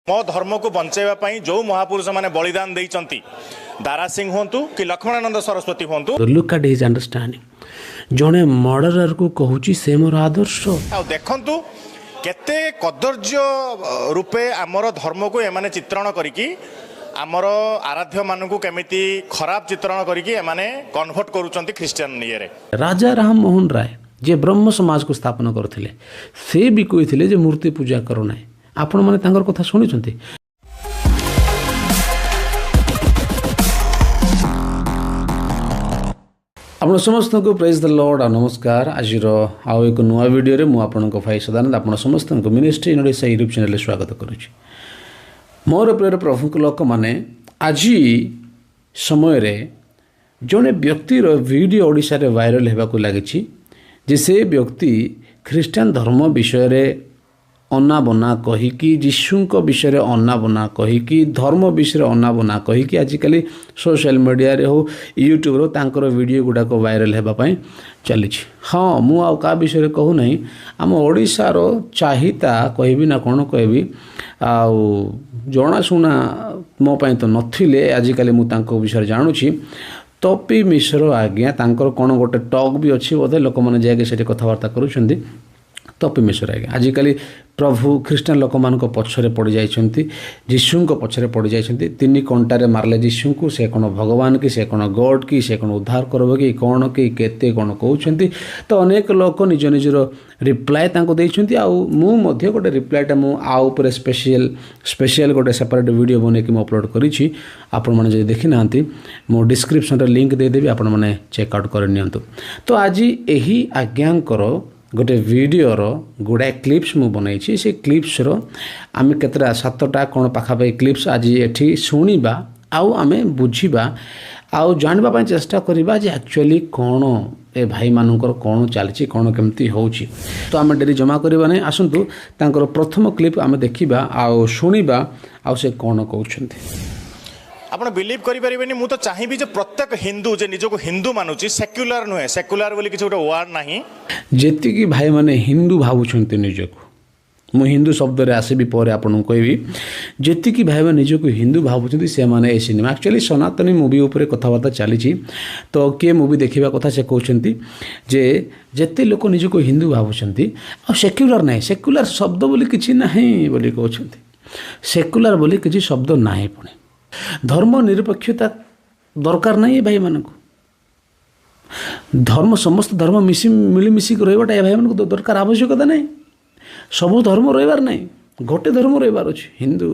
ମୋ ଧର୍ମକୁ ବଞ୍ଚାଇବା ପାଇଁ ଯେଉଁ ମହାପୁରୁଷମାନେ ବଳିଦାନ ଦେଇଛନ୍ତି, ଦାରା ସିଂ ହୁଅନ୍ତୁ କି ଲକ୍ଷ୍ମଣାନନ୍ଦ ସରସ୍ୱତୀ ହୁଅନ୍ତୁ। Look at his understanding. ଜଣେ ମର୍ଡରରକୁ କହୁଛି ସେ ମୋର ଆଦର୍ଶ। ଆଉ ଦେଖନ୍ତୁ କେତେ କଦର୍ଯ୍ୟ ରୂପେ ଆମର ଧର୍ମକୁ ଏମାନେ ଚିତ୍ରଣ କରିକି, ଆମର ଆରାଧ୍ୟମାନଙ୍କୁ କେମିତି ଖରାପ ଚିତ୍ରଣ କରିକି ଏମାନେ କନଭର୍ଟ କରୁଛନ୍ତି ଖ୍ରୀଷ୍ଟିଆନ ଇଏରେ। ରାଜା ରାମ ମୋହନ ରାୟ ଯିଏ ବ୍ରହ୍ମ ସମାଜକୁ ସ୍ଥାପନ କରିଥିଲେ, ସେ ବି କହିଥିଲେ ଯେ ମୂର୍ତ୍ତି ପୂଜା କର ନାହିଁ। ଆପଣମାନେ ତାଙ୍କର କଥା ଶୁଣିଛନ୍ତି? ଆପଣ ସମସ୍ତଙ୍କୁ ପ୍ରେଜ୍ ଦ ଲର୍ଡ଼ ଆଉ ନମସ୍କାର। ଆଜିର ଆଉ ଏକ ନୂଆ ଭିଡ଼ିଓରେ ମୁଁ ଆପଣଙ୍କ ଭାଇ ସଦାନନ୍ଦ ଆପଣ ସମସ୍ତଙ୍କୁ ମିନିଷ୍ଟ୍ରି ଇନ୍ ଓଡ଼ିଶା ୟୁଟ୍ୟୁବ୍ ଚ୍ୟାନେଲରେ ସ୍ୱାଗତ କରୁଛି। ମୋର ପ୍ରିୟ ପ୍ରଭୁଙ୍କ ଲୋକମାନେ, ଆଜି ସମୟରେ ଜଣେ ବ୍ୟକ୍ତିର ଭିଡ଼ିଓ ଓଡ଼ିଶାରେ ଭାଇରାଲ ହେବାକୁ ଲାଗିଛି ଯେ ସେ ବ୍ୟକ୍ତି ଖ୍ରୀଷ୍ଟିଆନ ଧର୍ମ ବିଷୟରେ ଅନାବନା କହିକି, ଯୀଶୁଙ୍କ ବିଷୟରେ ଅନାବନା କହିକି, ଧର୍ମ ବିଷୟରେ ଅନାବନା କହିକି ଆଜିକାଲି ସୋସିଆଲ ମିଡ଼ିଆରେ ହଉ ୟୁଟ୍ୟୁବରେ ହଉ ତାଙ୍କର ଭିଡ଼ିଓ ଗୁଡ଼ାକ ଭାଇରାଲ ହେବା ପାଇଁ ଚାଲିଛି। ହଁ, ମୁଁ ଆଉ କାହା ବିଷୟରେ କହୁନାହିଁ, ଆମ ଓଡ଼ିଶାର ଚାହିତା କହିବି ନା କ'ଣ କହିବି, ଆଉ ଜଣାଶୁଣା ମୋ ପାଇଁ ତ ନଥିଲେ, ଆଜିକାଲି ମୁଁ ତାଙ୍କ ବିଷୟରେ ଜାଣୁଛି। ତପି ମିଶ୍ର ଆଜ୍ଞା, ତାଙ୍କର କ'ଣ ଗୋଟେ ଟକ୍ ବି ଅଛି ବୋଧେ, ଲୋକମାନେ ଯାଇକି ସେଠି କଥାବାର୍ତ୍ତା କରୁଛନ୍ତି। ତପି ମିଶ୍ର ଆଜ୍ଞା ଆଜିକାଲି ପ୍ରଭୁ ଖ୍ରୀଷ୍ଟିଆନ ଲୋକମାନଙ୍କ ପଛରେ ପଡ଼ିଯାଇଛନ୍ତି, ଯୀଶୁଙ୍କ ପଛରେ ପଡ଼ିଯାଇଛନ୍ତି। ତିନି କଣ୍ଟାରେ ମାରିଲେ ଯୀଶୁଙ୍କୁ, ସେ କ'ଣ ଭଗବାନ କି, ସେ କ'ଣ ଗଡ଼୍ କି, ସେ କ'ଣ ଉଦ୍ଧାର କରିବ କି, କ'ଣ କି, କେତେ କ'ଣ କହୁଛନ୍ତି। ତ ଅନେକ ଲୋକ ନିଜ ନିଜର ରିପ୍ଲାଏ ତାଙ୍କୁ ଦେଇଛନ୍ତି। ଆଉ ମୁଁ ମଧ୍ୟ ଗୋଟେ ରିପ୍ଲାଏଟା ମୁଁ ଆଉ ଉପରେ ସ୍ପେଶିଆଲ ଗୋଟେ ସେପାରେଟ୍ ଭିଡ଼ିଓ ବନେଇକି ମୁଁ ଅପଲୋଡ଼ କରିଛି। ଆପଣମାନେ ଯଦି ଦେଖିନାହାନ୍ତି, ମୁଁ ଡିସ୍କ୍ରିପ୍ସନ୍ରେ ଲିଙ୍କ୍ ଦେଇଦେବି, ଆପଣମାନେ ଚେକ୍ ଆଉଟ୍ କରିନିଅନ୍ତୁ। ତ ଆଜି ଏହି ଆଜ୍ଞାଙ୍କର ଗୋଟେ ଭିଡ଼ିଓର ଗୁଡ଼ାଏ କ୍ଲିପ୍ସ ମୁଁ ବନେଇଛି। ସେ କ୍ଲିପ୍ସର ଆମେ କେତେଟା 7ଟା କ'ଣ ପାଖାପାଖି କ୍ଲିପ୍ସ ଆଜି ଏଠି ଶୁଣିବା ଆଉ ଆମେ ବୁଝିବା ଆଉ ଜାଣିବା ପାଇଁ ଚେଷ୍ଟା କରିବା ଯେ ଆକ୍ଚୁଆଲି କ'ଣ ଏ ଭାଇମାନଙ୍କର କ'ଣ ଚାଲିଛି, କ'ଣ କେମିତି ହେଉଛି। ତ ଆମେ ଡେରି ଜମା କରିବା ନାହିଁ, ଆସନ୍ତୁ ତାଙ୍କର ପ୍ରଥମ କ୍ଲିପ୍ ଆମେ ଦେଖିବା ଆଉ ଶୁଣିବା ଆଉ ସେ କ'ଣ କହୁଛନ୍ତି। ଆପଣ ବିଲିଭ୍ କରିପାରିବେନି, ମୁଁ ତ ଚାହିଁବି ଯେ ପ୍ରତ୍ୟେକ ହିନ୍ଦୁ ଯେ ନିଜକୁ ହିନ୍ଦୁ ମାନୁଛି, ସେକ୍ୟୁଲାର ନୁହେଁ, ସେକ୍ୟୁଲାର ବୋଲି କିଛି ଗୋଟେ ୱାର୍ଡ ନାହିଁ। ଯେତିକି ଭାଇମାନେ ହିନ୍ଦୁ ଭାବୁଛନ୍ତି ନିଜକୁ, ମୁଁ ହିନ୍ଦୁ ଶବ୍ଦରେ ଆସିବି ପରେ ଆପଣଙ୍କୁ କହିବି, ଯେତିକି ଭାଇମାନେ ନିଜକୁ ହିନ୍ଦୁ ଭାବୁଛନ୍ତି ସେମାନେ ଏ ସିନେମା ଆକ୍ଚୁଆଲି ସନାତନୀ ମୁଭି ଉପରେ କଥାବାର୍ତ୍ତା ଚାଲିଛି। ତ କିଏ ମୁଭି ଦେଖିବା କଥା ସେ କହୁଛନ୍ତି ଯେ ଯେତେ ଲୋକ ନିଜକୁ ହିନ୍ଦୁ ଭାବୁଛନ୍ତି ଆଉ ସେକ୍ୟୁଲାର ନାହିଁ, ସେକ୍ୟୁଲାର ଶବ୍ଦ ବୋଲି କିଛି ନାହିଁ ବୋଲି କହୁଛନ୍ତି। ସେକ୍ୟୁଲାର ବୋଲି କିଛି ଶବ୍ଦ ନାହିଁ। ପୁଣି ଧର୍ମ ନିରପେକ୍ଷତା ଦରକାର ନାହିଁ ଏ ଭାଇମାନଙ୍କୁ। ଧର୍ମ ସମସ୍ତ ଧର୍ମ ମିଶି ମିଳିମିଶିକି ରହିବାଟା ଏ ଭାଇମାନଙ୍କୁ ଦରକାର, ଆବଶ୍ୟକତା ନାହିଁ। ସବୁ ଧର୍ମ ରହିବାର ନାହିଁ, ଗୋଟେ ଧର୍ମ ରହିବାର ଅଛି, ହିନ୍ଦୁ।